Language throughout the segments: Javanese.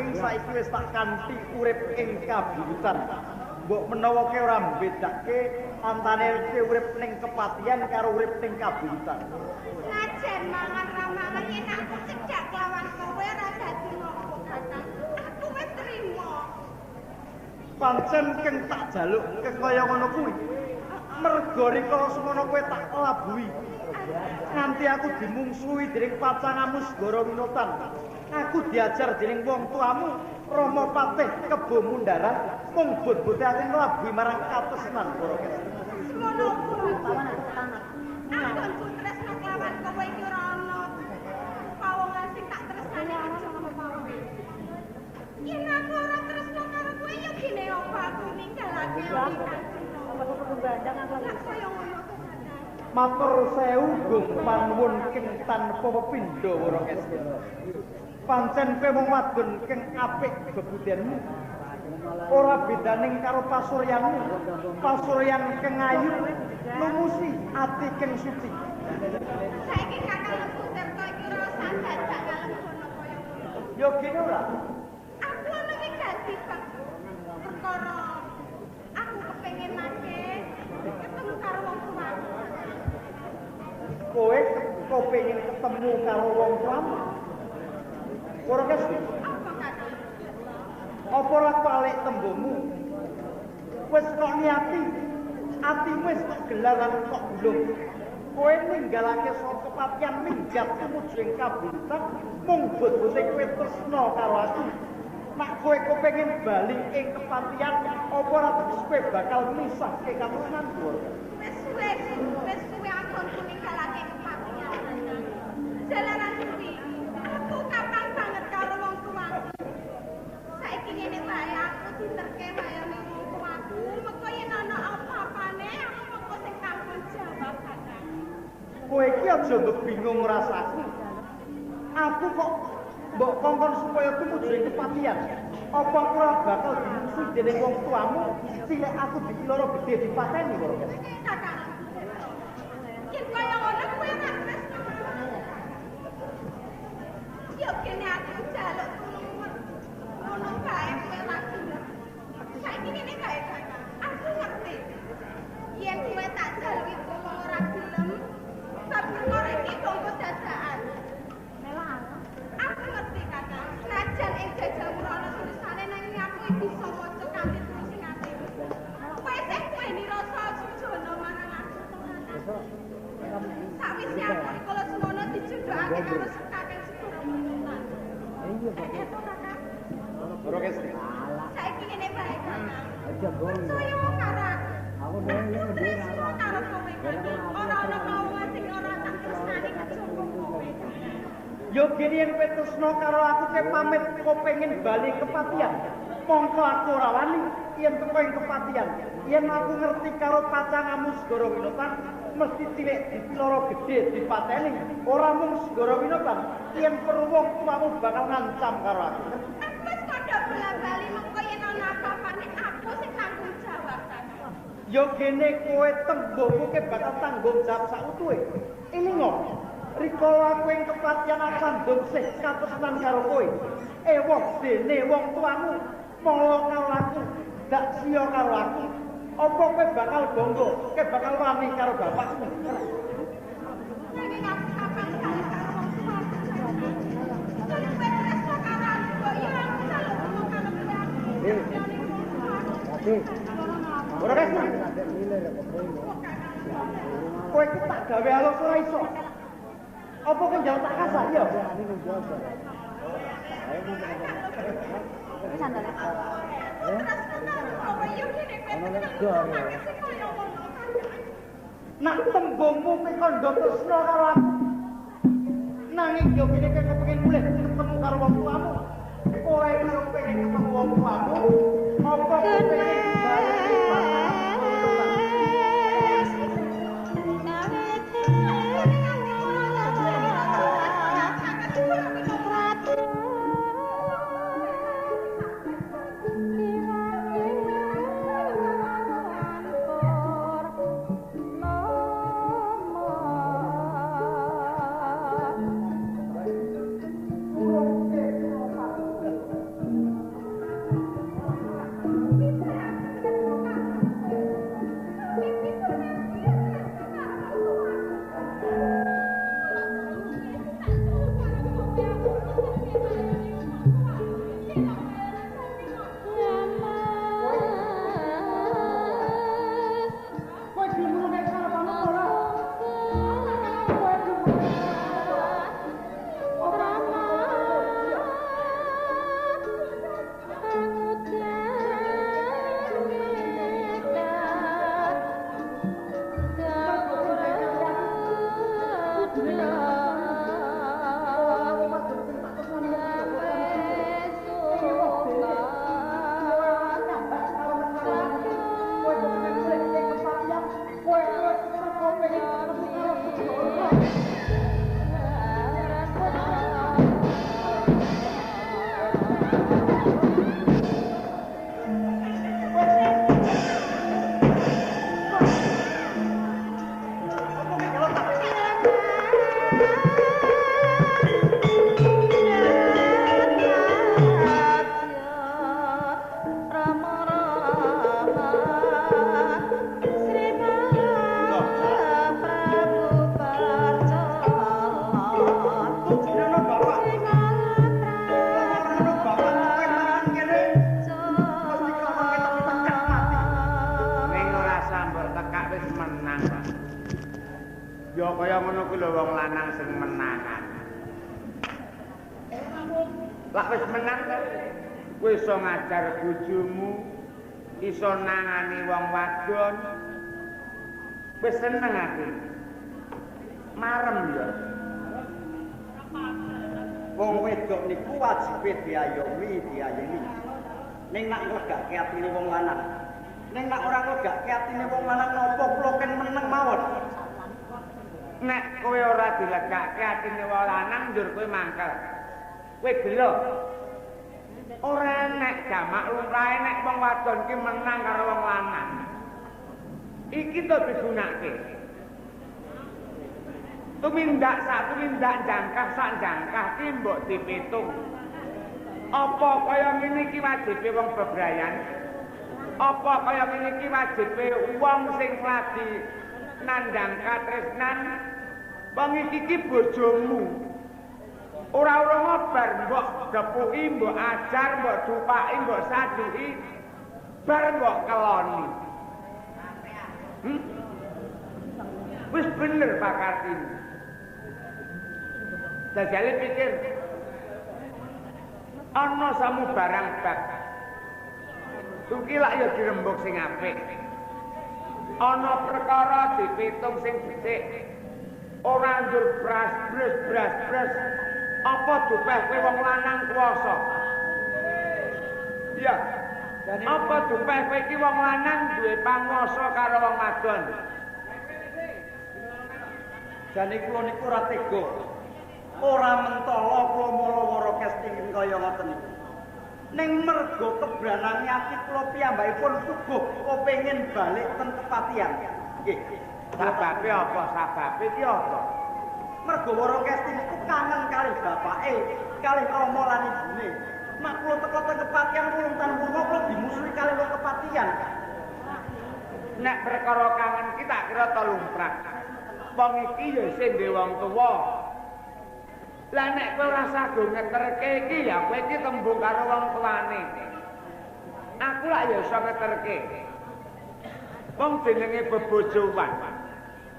Nanging saiki wis tak kanthi urip ing kabuyutan. Mbok menawa ke ora mbedake antane urip ning kepatihan karo urip ning kabuyutan. Najan mangan ra mangan yen aku cedhak lawan kowe ora dadi ngopo, Kakang. Aku wis trimo. Pancen keng tak jaluk kaya ngono kuwi. Mergo rikala semono kowe tak labuhi. Nganti aku dimungsuhi dening pacangamu Segara Winotan. Aku diajar dening wong tuamu Rama Patih Kebo Mundaran mung bot-bote aku nglabuhi marang katresnan para kesti. Semono kuwi. Aku tresno kelawan kowe iki ora ana pawongan sing tak tresnani kejaba kowe. Yen aku ora tresno karo kowe ya gene apa aku ninggalake kaya ngono to, Kakang. Matur sewu gung panuwun keng tanpa pepindha Wara Kesti. Pancen kowe wong wadon keng apik bebudenmu. Ora bedaning karo pasuryanmu. Pasuryan keng ayu lumusi ati keng suci. Saiki Kakang Lembu Tirta iki ora usah dadak ngalebono kaya ngono. Ya gene ora. Aku ana wigati bab perkara aku kepengenake ketemu karo wong tuaku. Kowe kepengin ketemu karo wong tuamu? Ora Kesti. Apa, Kakang? Apa ora balik tembungmu? Wis kok niati, atimu wis kok gelar lan kok gulung. Kowe ninggalake saka kepatihan minggat tumuju ing kabuyutan mung bot-bote kowe tresna karo aku. Nek kowe kepengin bali ing kepatihan, apa ora teges kowe bakal misahke katresnanku? Wis suwe, wis suwe aku ninggalake kepatihan. Jalaran kuwi, aku kapan banget karo wong tuaku. Saiki ngene wae aku diterke wae ning wong tuaku, mengko yen ana apa-apane aku mengko sing tanggung jawab, Kakang. Kowe iki aja mbok bingung rasaku. Aku kok mbok kongkon supaya tumuju ing kepatihan. Apa aku ora bakal dimungsuhi dening wong tuamu cilik aku dipiloro gedhe dipateni karo kowe? Kakang. Yen kaya ngono kowe ora tresno. Yo kene aku njaluk tulung ngono kae kowe ora gelem. Saiki ngene kae, Kakang. Aku ngerti. Yen kowe tak jaluki tulung ora gelem, bab perkara iki monggo dadakan. Aku ngerti, Kakang. Najan ing jajamu ana tulisane nanging aku bisa maca kanthi tulus ing atiku. Kowe sing duweni rasa sujana marang aku to, Kakang. Sawise aku rikala semono dijundhokake karo Kakang Segara Winotan. Iya, Kakang. Ora Kesti. Saiki ngene bae, Kakang. Percaya karo aku. Aku tresno karo kowe, Kakang. Ora ana kawula sing ora tak tresnani kejaba kowe, Kakang. Yo gene yen kowe tresno karo aku kowe pamit kepengin bali kepatihan. Mongko aku ora wani yen teko ing kepatihan. Yen aku ngerti karo pacangamu Segara Winotan mesti cilik dipiloro gedhe dipateni. Ora mung Segara Winotan, yen perlu wong tuamu bakal ngancam karo aku. Aku wis kandha bola-bali mengko yen ana apa-apane aku sing tanggung jawab, Kakang. Yo gene kowe tembungmu ke bakal tanggung jawab sautuhe. Elingo, rikala aku ing kepatihan aku sandung sih katresnan karo kowe. Ewuh dene wong tuamu mala karo aku, dak siya karo aku. Apa kowe bakal bangga, kowe bakal wani karo bapakmu? Nanging aku kapan kali karo wong tuaku, Kakang. Kowe tresno karo aku, kok ya aku njaluk tulung karo kowe aku. Tresnane wong tuaku. Ora Kesti. Kowe iki tak gawe alus ora iso. Apa kowe njaluk tak kasar ya? Nak tembungmu kowe kandha tresna karo aku. Nanging yo kene kowe kepengin mulih ketemu karo wong tuamu. Kowe kepengin ketemu wong tuamu, apa kowe pengen bali? Lho kaya ngono kuwi lho wong lanang sing menangan. Lah wis menang kan kowe iso ngajar bojomu, iso nangani wong wadon. Wis seneng aku. Marem ya. Wong wedok niku wajibe diayomi, diayomi. Ning nak nglegake atine wong lanang. Ning nak ora nglegake atine wong lanang napa kula ken meneng mawon. Nek kowe ora dilegake atine wong lanang njur kowe mangkel. Kowe gelo. Ora nek jamak lumrahe nek wong wadon ki menang karo wong lanang. Iki to digunakake. Tumindak sak tumindak jangkah sak jangkah ki mbok dipitung. Apa kaya ngene iki wajibe wong bebrayan? Apa kaya ngene iki wajibe wong sing lagi nandhang katresnan? Wong iki ki bojomu. Ora ora ngobar mbok gepuki, mbok ajar, mbok dupaki, mbok saduki, bar mbok keloni. Wis bener Pak Kartini. Jajale pikir ana samu barang bab. Tuki lak ya dirembug sing apik. Ana perkara dipitung sing becik. Ora njur bras bres bras bres. Apa dupeh kowe wong lanang kuwasa? Iya. Apa dupeh kowe iki wong lanang duwe panguwasa karo wong wadon? Jane kula niku ora tega. Ora mentala kula mala wara kesti kaya ngoten niku. Ning merga kebranange ati kula piyambakipun puguh kepengin balik ten kepatihan. Nggih. Sababe apa? Sababe iki apa? Merga wara kesti niku kangen kalih bapake, kalih rama lan ibune. Nek kula teka ten kepatihan wulung tan wurna kula dimusuhi kalih wong kepatihan. Nek perkara kangen ki tak kira to lumrah. Wong iki ya isih duwe wong tuwa. Lah nek kowe ora sago ngeterke iki ya kowe iki tembung karo wong tuane. Aku lak ya iso ngeterke. Wong jenenge bebojoan.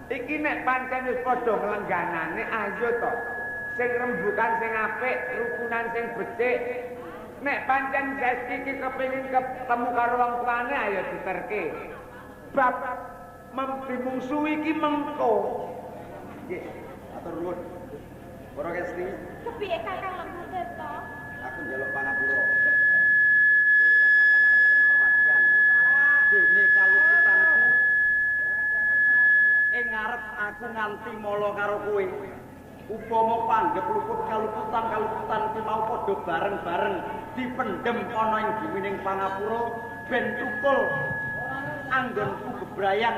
Iki nek pancen wis padha nglengganane ayo to. Sing rembukan sing apik, rukunan sing becik. Nek pancen saiki iki kepengin ketemu karo wong tuane ayo diterke. Bab dimungsuhi iki mengko. Nggih, matur nuwun. Para kesti. Kepiye Kakang lembute to? Aku njaluk pangapura. Dene kaluputanku ing ngarep aku nganti mala karo kowe. Upama panggep luput kaluputan-kaluputan ki mau padha bareng-bareng dipendhem ana ing bumining pangapura ben tukul anggonku bebrayan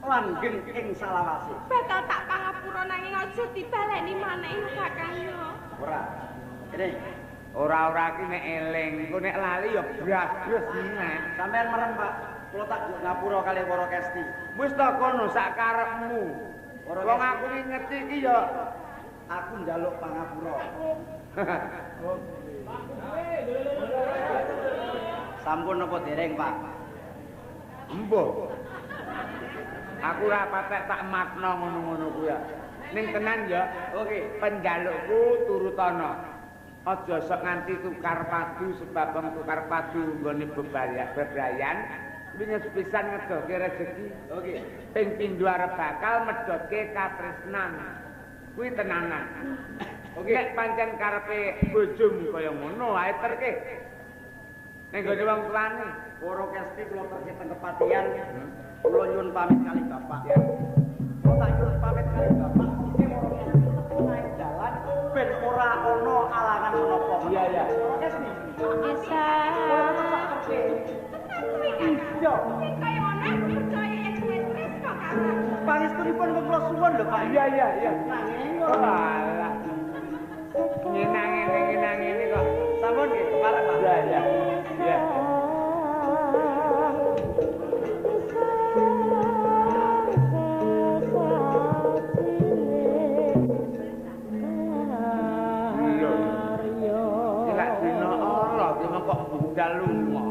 langgeng ing salawase. Bakal tak pangapura nanging aja dibaleni maneh Kakang yo. Ora. Kene. Ora-ora ki nek eling, engko nek lali ya bras-bres meneh. Sampeyan merem, Pak. Kula tak ngapura kalih para kesti. Wis ta kono sak karepmu. Wong aku ki ngerti iki ya aku njaluk pangapura. Sampun napa dereng, Pak? Embuh. Aku ora patek tak makna ngono-ngono kuwi ya. Ning tenan ya. Oke, penjalukku turutana. Aja sok nganti tukar padu sebab wong tukar padu nggone bebrayan wingi sepisan ngedoke rejeki. Oke. Ping pindho arep bakal medhotke katresnan. Kuwi tenanan. Oke. Nek pancen karepe bojomu kaya ngono ae terke. Ning nggone wong tuane. Para kesti kula terke teng kepatihan. Kula nyuwun pamit kali bapak. Kula tak nyuwun pamit kali bapak. Iki para kesti tetep naik dalan ben ora ana alangan menapa. Iya ya. Para kesti. Bisa. Iya. Sing kaya ngono aku percaya yen kowe tresno karo aku. Pangestunipun kula suwun lho, Pak. Iya iya iya. Nanging ora. Alah. Ngenang-ngene kok. Sampun nggih, kepareng, Pak. Iya iya. Iya. Kok budal lunga.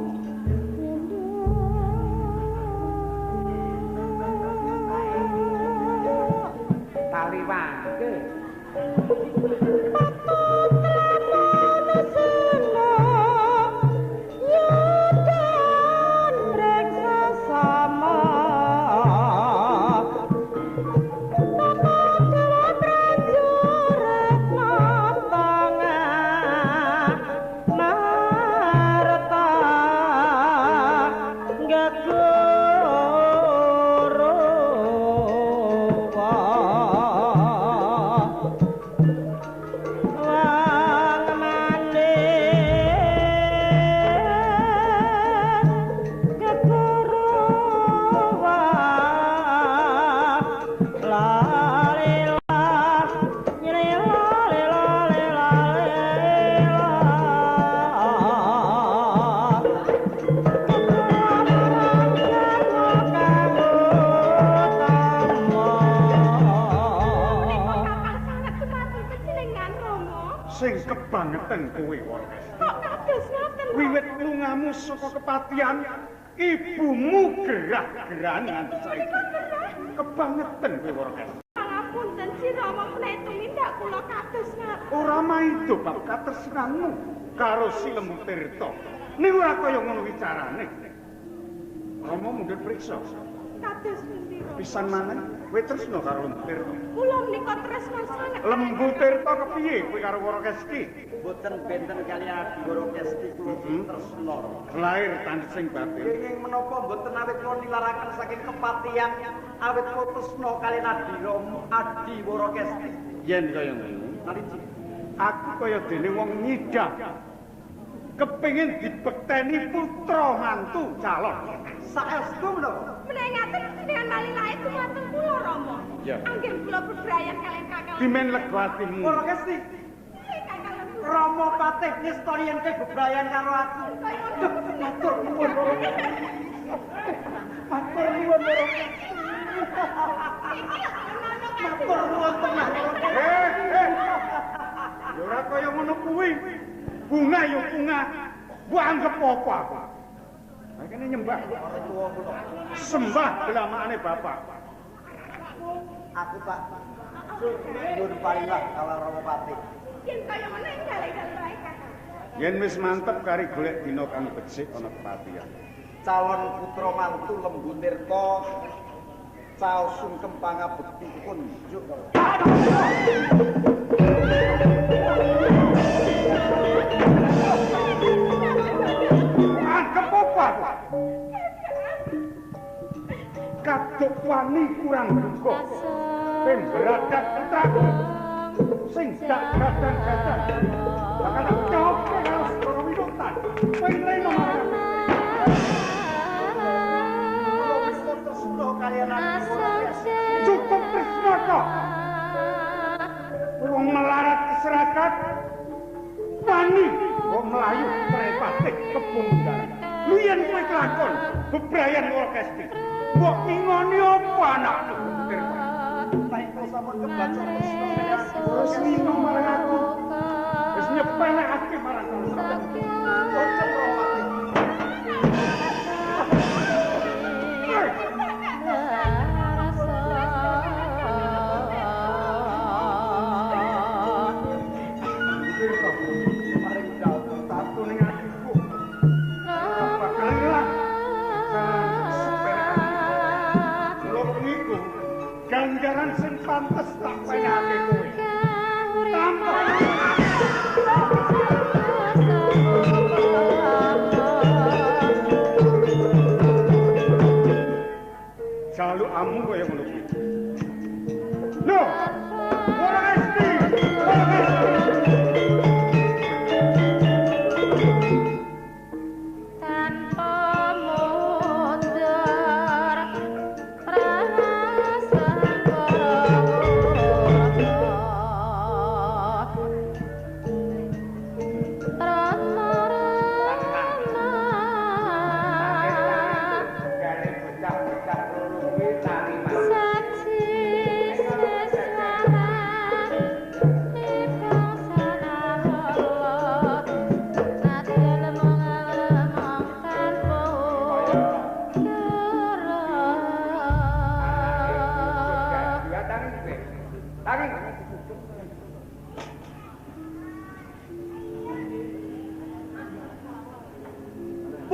Sing kebangeten kowe Warakesti. Kok kados ngaten? Wiwit lungamu saka kepatihan, ibumu gerah-gerahan nganti saiki. Kebangeten kowe Warakesti. Pangapunten si Rama menawi tumindak kula kados ngaten. Ora maido bab katresnanmu karo si Lembu Tirta. Ning ora kaya ngono wicarane. Rama mundhut priksa. Kados pundi? Pisan maneh kowe tresna karo Lembu Tirta. Kula menika tresna sanget. Lembu Tirta kepiye kowe karo Warakesti? Mboten benten kaliyan Adi Warakesti kula tresna. Lair tandhesing batin. Kenging menapa mboten awit kula nilaraken saking kepatihan awit kula tresna kaliyan Adi Rama Adi Warakesti. Yen kaya ngono, aku kaya dene wong nyidam. Kepengin dibekteni putra mantu calon. Saestu menapa? Menawi ngaten jenengan malih lae dumateng kula Rama. Anggen kula bebrayan kaliyan kakang. Dimen lega atimu. Warakesti. Rama Patih ngestoni yen kowe bebrayan karo aku. Matur nuwun. Matur nuwun Warakesti. Matur nuwun tenan. Ya ora kaya ngono kuwi. Bunga ya bunga, mbok anggep apa aku? Kene nyembah sembah gelamakane bapak. Aku tak nyuwun parilah kala Rama Patih. Yen kaya ngono enggal-enggal wae kakang. Yen wis mantep kari golek dina kang becik ana kepatihan. Calon putra mantu Lembu Tirta caos sungkem pangabekti kunjuk. Anggep apa aku? Kaduk wani kurang duga. Pemberadat putraku sing dak gadang-gadang. Bakal tak cope karo Segara Winutan. Kowe ngleno marang cukup tresna kok. Wong melarat keserakat wani kok mlayu trepatih kebung dalan. Luyen kowe kelakon bebrayan Warakesti. Mbok ngingoni apa anakmu Tirta? Baik kula sampun kebaca tresna. Wis ngino marang aku. Wis nyepelekake marang aku. Boten Rama Patih. Ganjaran sing pantes tak penake kowe. Tanpa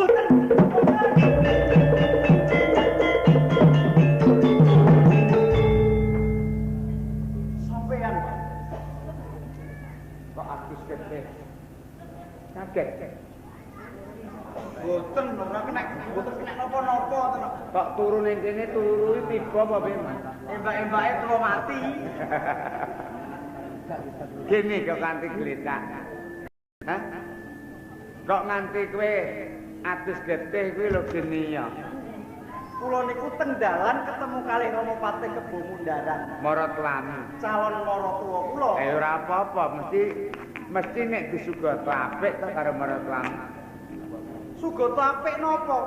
Boten. Sampeyan kok adus gede. Kaget. Boten ora kena, boten kena napa-napa to. Kok turu ning kene turu tiba apa piye, Mas? Embak-embake tuwa mati. Gini kok nganti gletak. Hah? Kok nganti kowe adus getih kuwi lho geni ya. Kula niku teng dalan ketemu kalih Rama Patih Kebo Mundaran. Maratuwamu. Calon maratuwa kula. Eh ora apa-apa, mesti nek disugoto apik to karo maratuwamu. Sugoto apik napa?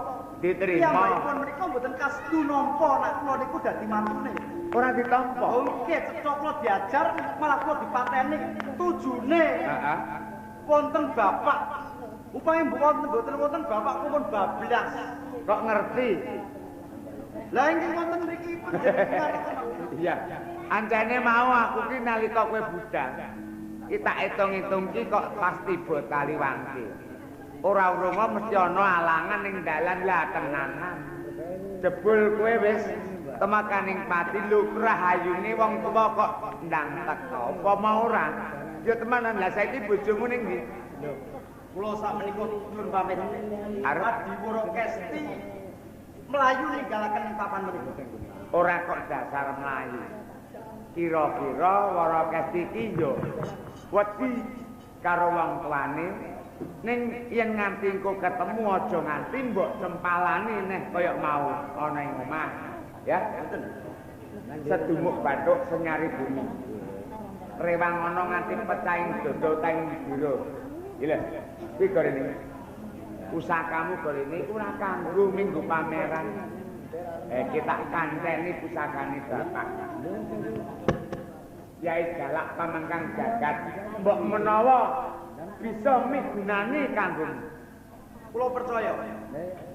Diterima. Piyambakipun menika mboten kasedu nampa nek kula niku dadi mantune. Ora ditampa. Oh nggih, cetha kula diajar malah kula dipateni. Tujune heeh. Wonten bapak. Upami mboten wonten bapak pun bablas. Kok ngerti? Lah inggih wonten mriki panjenengan. Iya. Ancene mau aku ki nalika kowe budal. Ki tak hitung-hitung ki kok pas tiba tali wangki. Ora urunga mesti ana alangan ning dalan lah tenanan. Jebul kowe wis temakaning pati lukrah ayune wong tuwa kok ndang teko. Apa mau ora? Ya temenan lah saiki bojomu ning ndi? Kula sakmenika nyuwun pamit. Arep Adiwara Kesti mlayu ninggalaken papan menika. Ora kok dasar mlayu. Kira-kira Wara Kesti iki yo wedi karo wong tuane. Ning yen nganti engko ketemu aja nganti mbok cempalane neh kaya mau ana ing omah. Ya, ngoten. Sedumuk bathuk senyari bumi. Rewang ana nganti pecahing dodo teng jero. Iki lho, iki gorene. Pusakamu gorene iku ora kanggo minggu pameran. Kita kanceni pusakane bapak. Yai Jalak pamengkang jagat, mbok menawa bisa migunani kanggo. Kula percaya.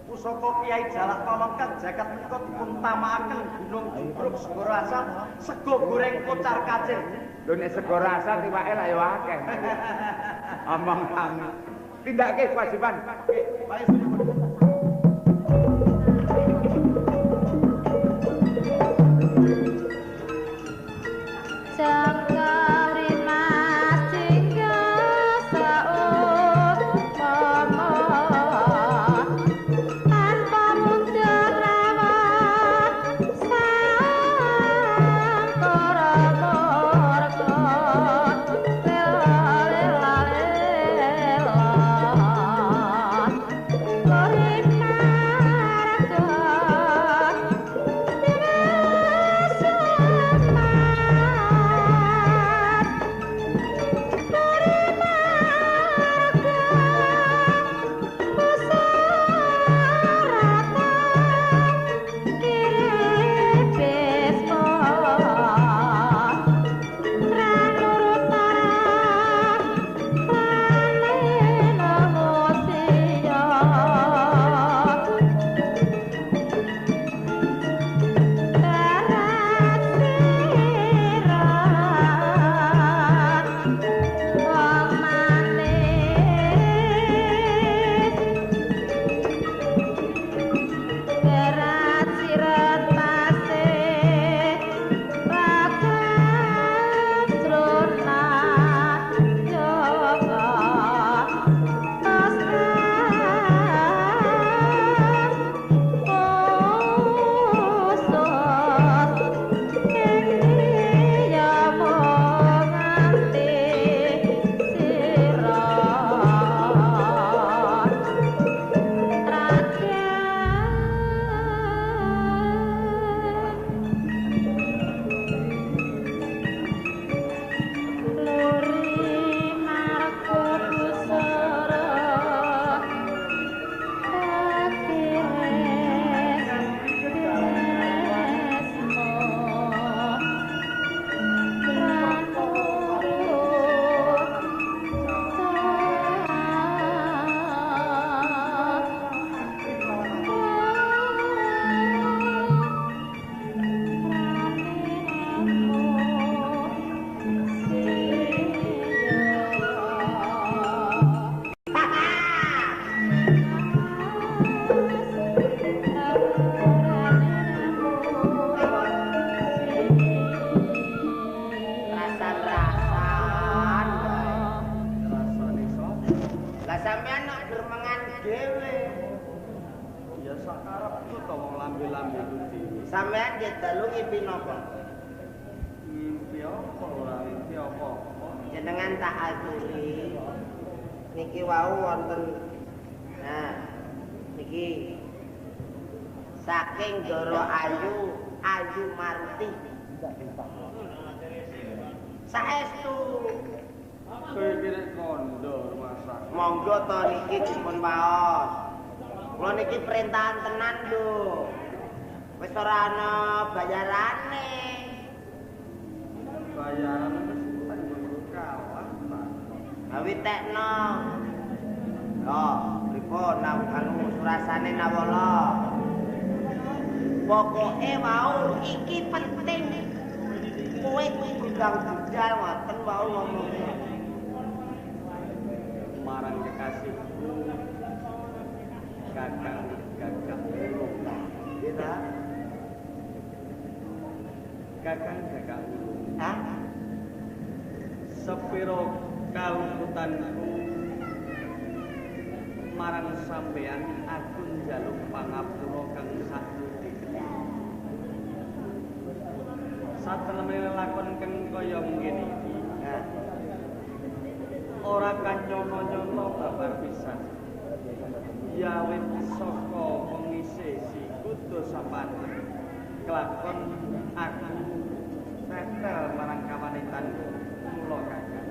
Pusaka Kyai Jalak pamengkang jagat menika dipun tamakaken Gunung Jubruk Segara Asat, sego goreng kocar kacir. Lho nek segara asat iwake lak ya akeh. Omong kami. Tindake kewajiban. Baik. Lori. dhewe. Ya sakarepku to wong lambe-lambeku dhewe. Sampeyan nggih dalu ngimpi napa? Ngimpi apa ora ngimpi apa-apa. Jenengan tak aturi. Niki wau wonten nah niki saking Ndara Ayu, Ayu Maruti. Saestu kowe iki nek kandha rumah. Monggo to niki dipun waos. Kula niki perintahan tenan lho. Wis ora ana bayarane. Bayaran wis tanggung kalah ta. Awi tekno. Lho, pripun anu surasane nawala. Pokoke wau iki penting. Kowe kudu ndang budal ngoten wau ngomongnya. Marang kekasihku kakang gagak ulung. Nggih ta? Kakang gagak ulung. Hah? Sepiro kaluputanku marang sampeyan aku njaluk pangapura kang saknudi. Satemene lelakon kang kaya ngene iki. Ora kanyono-nyono babar pisan. Ya wit saka pengise si kudu sapane. Kelakon aku tetel marang kawanitan mula kakang.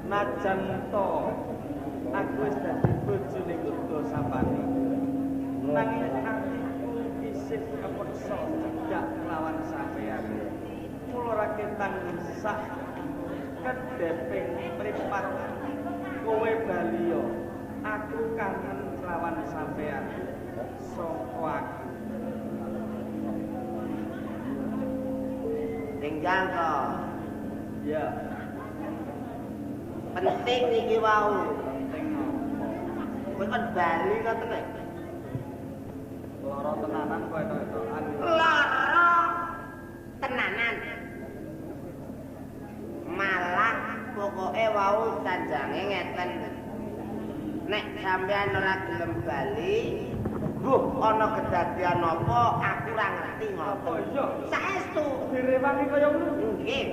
Najan to aku wis dadi bojone kudu sapane. Nanging atiku isih kepeksa cedhak lawan sampeyan. Mula raketan sak kedheping mripat kowe baliya. Aku kangen lawan sampeyan. Saka aku. Tinggal to. Ya. Penting niki wau. Penting apa? Kowe kon bali ngoten lho. Lara tenanan kowe etok-etokan. Lara tenanan. Malah pokoke wau sanjange ngeten. Nek sampean ora gelem bali, mbuh ana kedadian apa aku ora ngerti ngoten. Iya. Saestu direwangi kaya ngono. Nggih.